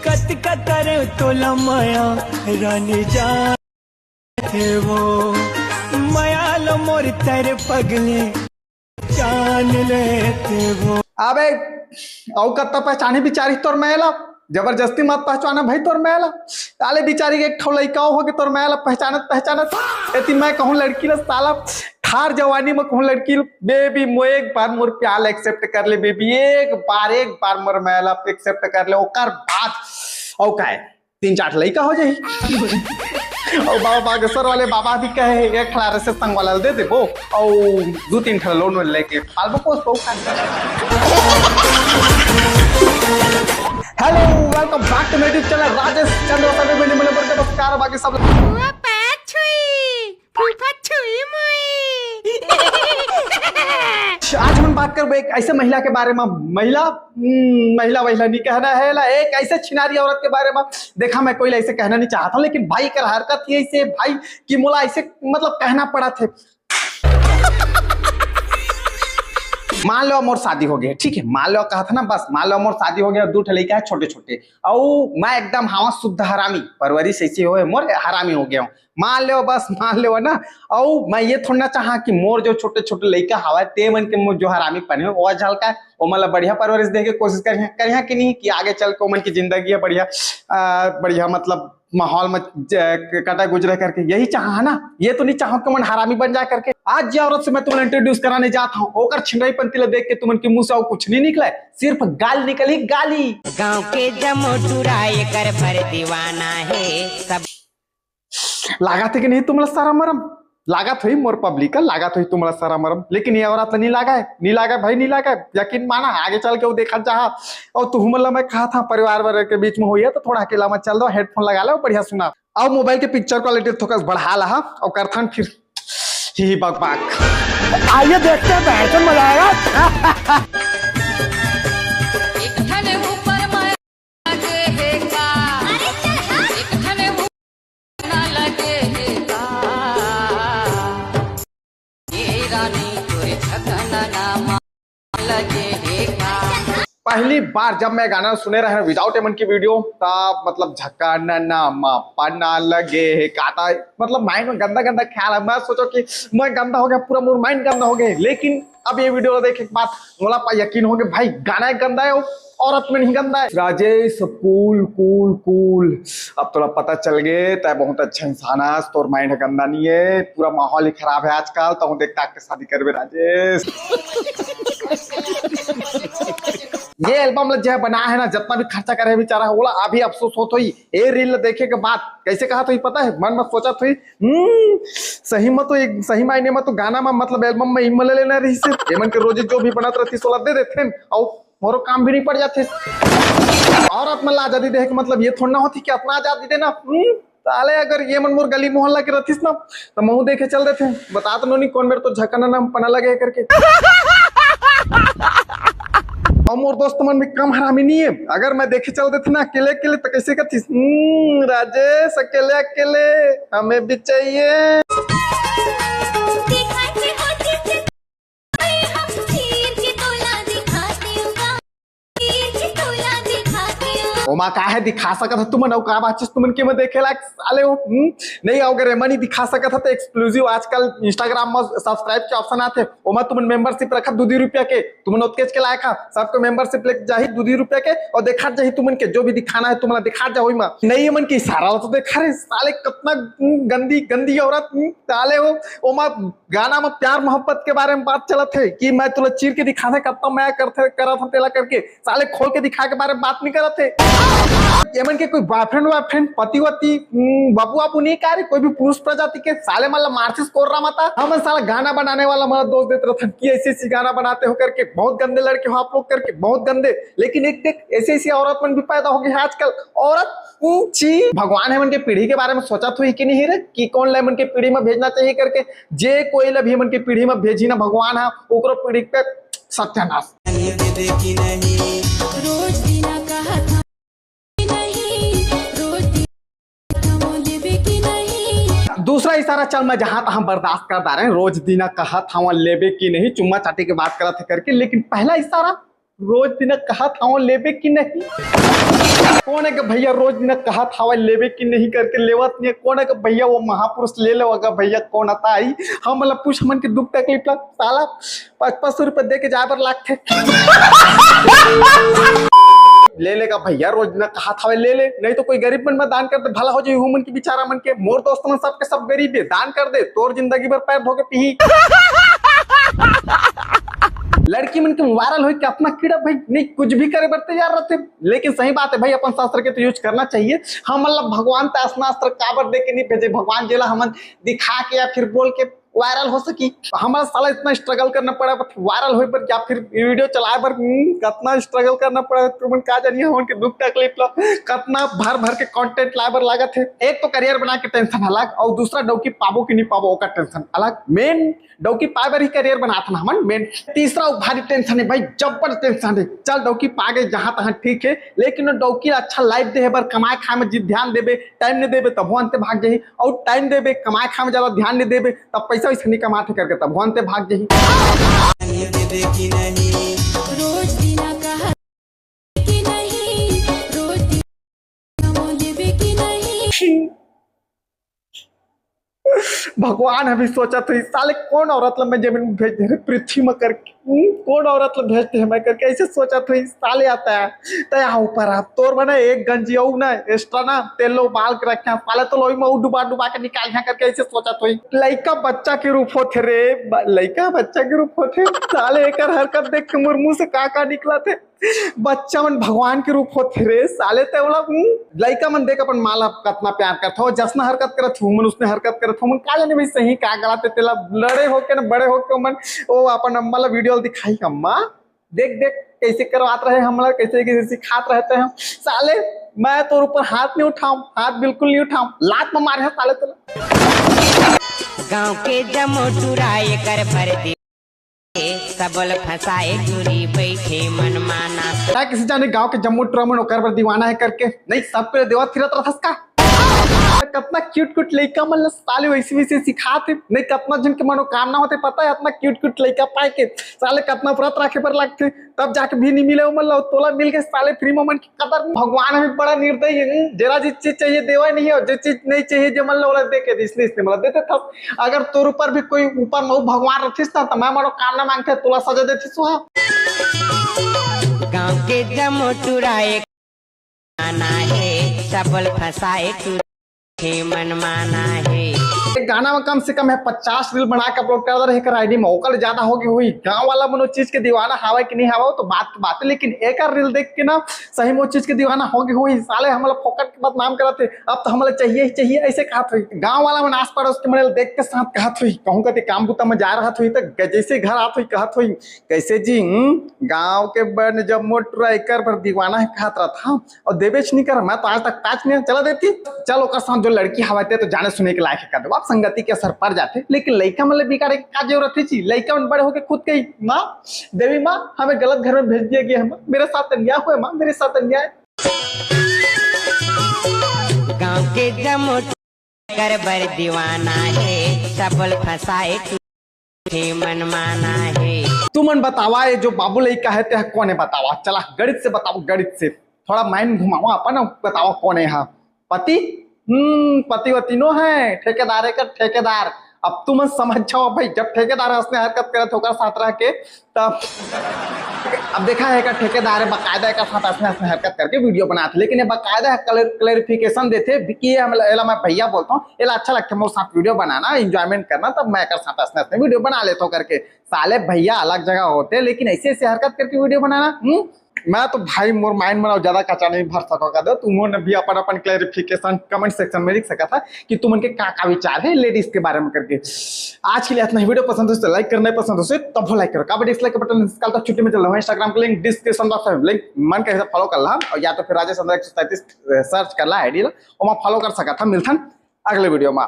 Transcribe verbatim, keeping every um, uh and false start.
कत कतर तोला मया रानी जान थे वो, मया लो मोर तर पगले जान लेते वो। अबे, अउ कत्ता पहचानी बिचारी तोर मया ला? जबरदस्ती मत पहचाना भाई तोर मया ला। ताले बिचारी के एक ठो लइका होगे तोर मया ला पहचानत पहचानत। एती मैं कहूँ लड़की ला साला ठार जवानी में कहूँ लड़की, बेबी मो एक बार मोर प्यार ला एक्सेप्ट कर ले बेबी, एक बार, एक बार मोर मया ला एक्सेप्ट कर ले, ओकर बाद अउ काय तीन चार लइका हो जाही। अउ बाबा बागेश्वर वाले बाबा भी कहे एक ठला रसे संग वाला दे देबो, अउ दू तीन ठला लोन लेके पालबो पोसबो। Hello, welcome back to my YouTube channel Rajesh Chandra. सभी मिली मिले बड़े नमस्कार। बाकी सब हुआ पैर छुई, फूफा छुई मुई। आज हम बात करबो एक ऐसे महिला के बारे में। महिला, हम्म, महिला वहिला नहीं कहना है ला, एक ऐसे छिनारी औरत के बारे में। देखा, मैं कोई ला ऐसे कहना नहीं चाहता हूँ, लेकिन भाई कर हरकत ही ऐसे भाई कि मोला ऐसे मतलब कहना पड़ा थे। मान लो मोर शादी हो गया, ठीक है, मान लो कहा था ना, बस मान लो मोर शादी हो गया, दू ठे लइका है छोटे छोटे, अउ मैं एकदम हवा शुद्ध हरामी, परवरिश ऐसी होए मोर हरामी हो गया हूँ। मान लो बस, मान लो ना। अउ मैं ये थोड़ा ना चाहा कि मोर जो छोटे छोटे लइका हवा ते मन के मोर जो हरामी पने वो झलका, ओमन ला बढ़िया परवरिश दे के कोशिश करिहा, करिहा कि नहीं कि आगे चल के ओमन की जिंदगी है बढ़िया, आ, बढ़िया मतलब माहौल में ज-, कटा गुजरे करके यही चाहा है ना। ये तो नहीं चाहा कि मन हरामी बन जाए करके। आज जे औरत से मैं तुम्हें इंट्रोड्यूस कराने जात हूँ, ओकर छिनराई पंती ला देख के तुमन के मुंह से अउ कुछ नहीं निकले, सिर्फ गाल निकली, गाली। गांव के जमो टुरा एकर भर दीवाना है सब। लागत है कि नहीं तुमला शरम मरम? लागत होई मोर पब्लिक का, लागत होई तुमला शरम मरम, लेकिन ये औरत ला नहीं लागा है, नहीं लागा है भाई, नहीं लागा है। यकीन माना, आगे चल के वो देखा चाहा। और तुहमन ला मैं कहा था परिवार वाले के बीच में होइए तो थोड़ा अकेला मत चल दो, हेडफोन लगा लो, बढ़िया सुना। अब मोबाइल के पिक्चर क्वालिटी थोड़ा बढ़ा ला और करथन फिर ही बक बक। आइए देखते हैं, बहन चोद मजा आएगा। एक ठन ऊपर माया लगे हे का? एक ठन ऊपर ना लगे हे का? ए रानी तोरे झकना ना मा लगे हे का? पहली बार जब मैं गाना सुने रहे विदाउट एमन की वीडियो, तब मतलब झकाना ना मा पन्ना लगे हे का, ता मतलब माइंड में गंदा गंदा ख्याल है। मैं सोचो कि मैं गंदा हो गया, पूरा मोर माइंड गंदा हो गया। लेकिन अब ये वीडियो देखे के बाद मोला पा यकीन हो गया भाई, गाना ही गंदा है, वो औरत में नहीं गंदा है। राजेश कूल कूल कूल, अब तोला पता चल गे, तै बहुत अच्छा इंसान हस, तोर माइंड गंदा नहीं है, पूरा माहौल ही खराब है आजकल। तहूँ देख ताक के शादी करबे राजेश। ये एल्बम ला जे बना है ना, जितना भी खर्चा करे है बेचारा, ओला अभी अफसोस होत होई। ए रील ला देखे के बाद कैसे कहत होई पता है, मन में सोचत होई, हम्म, सही में तो एक, सही मायने में तो गाना में मतलब एल्बम में इमल लेना रही से। एमन के रोजे जो भी बनत रहती सोला दे देथे, अउ मोरो काम भी नहीं पड़ जाते। औरत मन ला आजादी दे के मतलब ये थोड़ा ना होती कि अपना आजादी देना। हम्म, साले अगर ये मन मोर गली मोहल्ला के रहतीस ना, तो महू देखे चल देथे। बता तो नोनी कौन मेरे तो झकना नाम पना लगे करके। और मोर दोस्त मन भी कम हरामी नहीं है। अगर मैं देखे चल देथे ना अकेले अकेले तो कैसे कहतीस, "हम्म, राजेश अकेले अकेले हमें भी चाहिए।" ओमा का है दिखा सकत ह तुमन, अउ का बाचिस तुमन के मैं देखे लायक साले हो? हम्म? नहीं, अगर एमन ही दिखा सकत ह तो एक्सक्लूसिव आजकल Instagram में सब्सक्राइब के ऑप्शन आथे, ओमा तुमन मेंबरशिप रखा दू दू रुपया के, तुमन ओतकेच के लायक हा, सबको मेंबरशिप लेके जाही दू दू रुपया के, और देखा जाही तुमन के जो भी दिखाना है तुमन ला दिखा जाओ। ओमा नहीं, एमन के इशारा ला तो देखा रे साले, कितना, हम्म, गंदी गंदी औरत, हम्म, साले हो। ओमा गाना में प्यार मोहब्बत के बारे में बात चलत है कि मैं तुला चीर के दिखाथे, कत्ता मया करथे, करत हन तेला करके, साले खोल के दिखाए के बारे में बात नहीं करत है। एमन के कोई बॉयफ्रेंड वॉयफ्रेंड, पति वति, हम्म, बाबू वाबू नहीं का रे, कोई भी पुरुष प्रजाति के साले मन ला मारसिस कोर्रा मता। हम साला गाना बनाने वाला मन ला दोष देत रहथन कि ऐसे ऐसे गाना बनाते हो करके, बहुत गंदे लड़के हो आप लोग करके, बहुत गंदे। लेकिन एक देख, ऐसे ऐसे औरत मन भी पैदा हो गए हैं आजकल। औरत, ऊ, छी, भगवान हे मन के पीढ़ी के बारे में सोचत होही कि नहीं रे, कि कौन ला मन के पीढ़ी में भेजना चाहिए करके। जे कोई ला भी मन के पीढ़ी में भेजी ना भगवान हा, ओकरो पीढ़ी पे सत्यानाश। रोज दिना कहत हूँ नहीं, रोज दिना कहत हूँ लेबे कि नहीं। दूसरा इशारा चल मैं जहां तहां बर्दाश्त कर डारे, रोज दिना कहत हूँ लेबे कि नहीं, चुम्मा चाटी के बात करत है करके, लेकिन पहला इशारा रोज दिन कहत हवं लेबे कि नहीं। कोन हे के भैया रोज दिन कहत हवय लेबे कि नहीं करके लेवत नहीं हे? कोन हे के भैया वो महापुरुष ले लेवा का भैया? कोन आता आई हमन ला पूछ हमन के दुख तकलीफ ला? साला पाँच पाँच सौ रुपया दे के जाए बर लागथे। ले लेगा भैया, रोज दिन कहत हवय ले ले, नहीं तो कोई गरीब मन में दान कर दे, भला हो जाही उमन के, बेचारा मन के। मोर दोस्त मन सबके सब गरीब हे, दान कर दे, तोर जिंदगी भर पैर धो के पीही। लड़की मन के वायरल होई के अपना कीड़ा भाई नहीं कुछ भी करे बर तैयार रहथे। लेकिन सही बात है भाई, अपन शास्त्र के तो यूज करना चाहिए। हमन ला भगवान त अइसना अस्त्र काबर दे के नहीं भेजे, भगवान जेला हमन दिखा के या फिर बोल के वायरल हो सकी। हमर साला इतना स्ट्रगल करना पड़ा वायरल होए बर या फिर वीडियो चलाए बर, हम्म, कतना स्ट्रगल करना पड़ा। तुमन का जानिए हमन के दुख तकलीफ ला, कतना भर भर के कंटेंट लाए बर लागत हे। एक तो करियर बना के टेंशन अलग और दूसरा डौकी पाबो कि नहीं पाबो ओकर टेंशन अलग। मेन डौकी पाए बर ही करियर बनात हन हमन। मेन तीसरा भारी टेंशन है भाई, जब्बर टेंशन है। चल डौकी पा गए जहां तहां ठीक है, लेकिन वो डौकी ला अच्छा लाइफ देहे बर, कमाए खाए में जी ध्यान देबे, टाइम नहीं देबे तभो अंते भाग जाही। और टाइम देबे, कमाए खाए में ज्यादा ध्यान नहीं देबे, तब पैसा वैसा नहीं कमाथे करके तभो अंते भाग जाही। रोज दिना कहा कि नहीं, रोज दिना देबे कि नहीं। भगवान अभी सोचत होही, साले कोन औरत ला मैं जमीन में भेज दे रहे पृथ्वी में करके, हम्म, कोन औरत ला भेज दे मैं करके, ऐसे सोचत होही साले। आता है तय ऊपर आ तोर बने एक गंजी अउ ना एक्स्ट्रा ना तेल लो बाल के रखे साले, तो लोई में डुबा डुबा के निकाल करके ऐसे सोचत होही। लइका बच्चा के रूप होथे रे, लइका बच्चा के रूप होथे साले। एकर हरकत देख के मोर मुंह से का का निकला थे। बच्चा मन भगवान के रूप होथे रे साले। ते ओला लइका मन देख अपन माँ ला कतना प्यार करथे, जसना हरकत करत हुमन उसने हरकत करत हुमन का जाने भाई सही का गलत है। तेला लड़े होके ना बड़े होके मन ओ अपन अम्मा ला वीडियो दिखाई, अम्मा देख देख कैसे करवात रहे हमला, कैसे कैसे सिखात रहते हैं साले। मैं तोर ऊपर हाथ नहीं उठाऊं, हाथ बिल्कुल नहीं उठाऊं, लात में मारे साले तेला। गांव के जमो टुरा एकर भर दे सबल फसाए टुरी बैठे मन माना। क्या किसी जाने गांव के जम्मू टुरा मन ओकर बर दीवाना है करके नहीं सबके देवत फिरत रहस का? कतना क्यूट क्यूट लइका मन ला साले वैसे वैसे सिखात हे। नहीं कतना जन के मनोकामना होथे पता है, इतना क्यूट क्यूट लइका पाए के साले कतना व्रत रखे बर लगथे, तब जाके भी नहीं मिले उमन ला। तोला मिल के साले फ्री में मन की कदर नहीं। भगवान भी बड़ा निर्दयी है, जरा जिस चीज चाहिए देवा नहीं हो, जो चीज नहीं चाहिए जो मन ला ओला दे के इसने इसने मतलब देते था। अगर तोर ऊपर भी कोई ऊपर में भगवान रखिस ना तो मैं मनोकामना मांगते तोला सजा देती सुहा। गांव के जमो टुरा एक माना है सबल फसाए टुरा मन माना है। एक गाना में कम से कम है पचास रील बना के अपलोड कर दे रहे एकर आईडी में, ओकर ज्यादा हो गई हुई। गांव वाला मन ओ चीज के दीवाना हवा कि नहीं हवा तो बात बात है, लेकिन एकर रील देख के ना सही में ओ चीज के दीवाना हो गई हुई। साले हमला फोकट के बदनाम करत हे, अब तो हमला चाहिए ही चाहिए ऐसे कहत हुई। गांव वाला मन आस पड़ोस के मन देख के साथ कहत हुई, कहूं कते काम बुता में जा रहत हुई तो जैसे घर आत हुई कहत हुई, कैसे जी हम्म, गांव के बन जब मोटरा एकर पर दीवाना है कहत रहत हाँ। और देवेश नहीं कर, मैं तो आज तक पाँच नहीं चला देती। चल ओकर साथ जो लड़की हवा ते तो जाने सुने के लायक है कर दो, आप संगति के असर पड़ जाते, लेकिन लइका मन ले बिगाड़े के का जरूरत है जी? लइका मन बड़े होके खुद कही माँ, देवी माँ हमें गलत घर में भेज दिया गया है माँ, मेरे साथ अन्याय हुआ है माँ, मेरे साथ अन्याय। गांव के जमो कर बर दीवाना है सबल फसाए टुरी मन माना है। तुमन बतावा ये जो बाबू लइका है ते कोने बतावा, चला गणित से बताओ, गणित से थोड़ा माइंड घुमावा अपन, बतावा कोने हा पति? हम्म, पति वति नो है, ठेकेदार है का ठेकेदार। अब तुमन समझ जाओ भाई, जब ठेकेदार असने हरकत करत ओकर साथ रह के तब अब देखा है का ठेकेदार है बकायदा एकर साथ असने असने हरकत करके वीडियो बनात, लेकिन ये बकायदा क्लैरिफिकेशन देथे कि ये हम एला मैं भैया बोलता हूँ, एला अच्छा लगता है मोर साथ वीडियो बनाना, एंजॉयमेंट करना, तब मैं एकर साथ असने असने वीडियो बना लेता हूँ करके। साले भैया अलग जगह होते लेकिन ऐसे ऐसे हरकत करके वीडियो बनाना। हम्म, मैं तो भाई मोर माइंड में ज्यादा कच्चा नहीं भर सको का दो। तुमन भी अपन अपन क्लैरिफिकेशन कमेंट सेक्शन में लिख सका था कि तुमन के का का विचार है लेडीज के बारे में करके। आज के लिए इतना ही। वीडियो पसंद हो तो लाइक करना, पसंद हो तो तब लाइक करो, काबर डिसलाइक के बटन निकाल तक छुट्टी में चल रहा हूँ। इंस्टाग्राम के लिंक डिस्क्रिप्शन बॉक्स में, लिंक मन करे फॉलो कर ला, और या तो फिर राजेश चंद्र एक सौ सैंतीस सर्च कर ला आईडी ला, और वहाँ फॉलो कर सका था। मिलथन अगले वीडियो में।